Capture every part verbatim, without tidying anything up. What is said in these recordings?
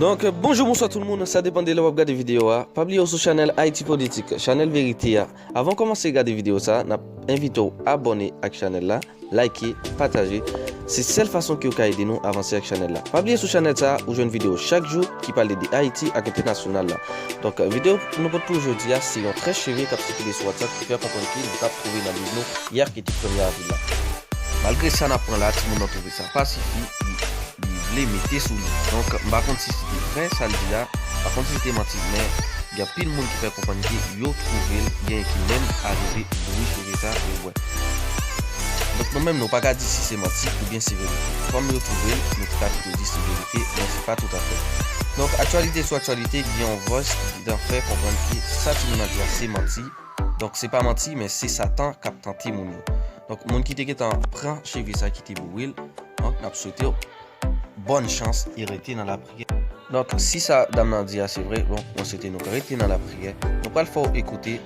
Donk, bonjou, bonswa tout moun, sa depann de lè w ap gade videyo a. Pa bliye w sou chanèl Ayiti Politik, chanèl verite a. Avan w kòmanse gade videyo sa, n ap envite w abòne ak chanèl la, like, pataje. Se sèl fason ke w ka ede nou avanse ak chanèl la. Pa bliye sou chanèl sa, ou jwenn videyo chak jou ki pale de Ayiti ak entènasyonal la. Donk, videyo nou pote pou jodi a, se yon trèch cheve k ap sikile sou WhatsApp ki fè konprann ke nou t ap twouve nan liv nou yè ki te premye avril la. Malgre sa n ap pran la, timoun nan twouve sa pa sifi, li, li vle mete sou li. Donk, m pa konn si se te vrè sa l di la, m pa konn si se te manti, men gen anpil moun ki fè konprann ke yo twouve l, gen ki menm arive bouyi cheve sa, yo wè. Donk, nou menm, nou pa ka di si se manti oubyen se verite. Kòm yo twouve l, nou ka pito di se verite, men se pa toutafè. Donk, aktyalite sou aktyalite, gen yon vòs ki gentan fè konprann ke sa timoun nan di a se manti. Donk, se pa manti, men se Satan k ap tante moun yo. Donk, moun ki te gentan pran cheve sa ki te bouyi l, donk, n ap swete w bòn chans e rete nan lapriyè. Donk, si sa dam nan di a se vre, bon, mwen swete nou rete nan lapriyè. Nou pral fè w ekoute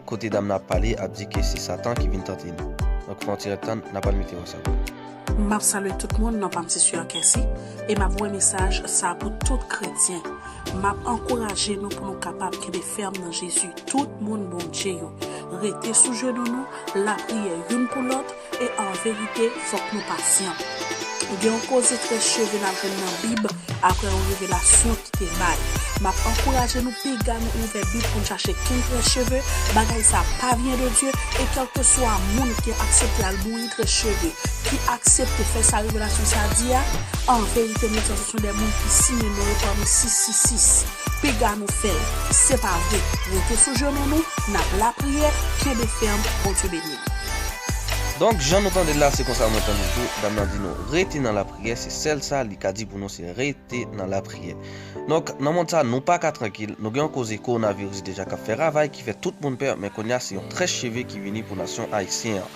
kote dam nan ap pale, ap di ke se Satan ki vin tante nou. Donk, fè yon ti ret tann, n ap al mete w ansanm. M ap salye tout moun, non pa m se Sè Kèsi, e m ap voye mesaj sa pou tout kretyen. M ap ankouraje nou pou nou kapab kenbe fèm nan Jezi. Tout moun Bondye yo, rete sou jenou nou, lapriyè youn pou lòt, e an verite, fòk nou pasyan. Gen yon koze trèch cheve n ap jwenn nan Bib, apre yon revelasyon ki te bay. M ap ankouraje nou, piga nou ouvè Bib pou n chache kenn trèch cheve, bagay sa pa vyen de Dye, e kèlkeswa moun ki aksepte al bouyi trèch cheve, ki aksepte fè sa revelasyon sa di a, an verite, nou di se yon de moun ki siyen non yo pami sis sis sis. Piga nou fè l. Se pa vre. Rete sou jenou nou, n ap lapriyè, kenbe fèm, Bondye beni nou. Donk, jan nou tande l la, se konsa mwen tande l tou. Dam nan di nou, rete nan lapriyè, se sèl sa li ka di pou nou, se rete nan lapriyè. Donk, nan mond sa, nou pa ka trankil, nou gen yon koze kowonaviris deja k ap fè ravaj, ki fè tout moun pè, men kounye a, se yon trèch cheve ki vini pou nasyon ayisyen an.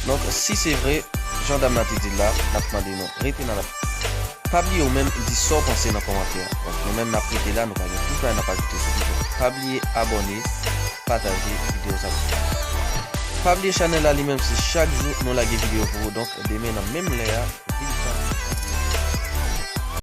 Donk, si se vre, jan dam nan te di l la, n ap mande nou, rete nan lapriyè. Pa bliye ou menm di sa w panse nan kòmantè a. Donk, nou menm n ap rete la, nou pa gen plis bagay n ap ajoute sou li. Donk, pa bliye abòne, pataje videyo sa. Pa bliye chanèl la li menm, se chak jou nou lage videyo pou ou. Donk, demen nan menm lè a,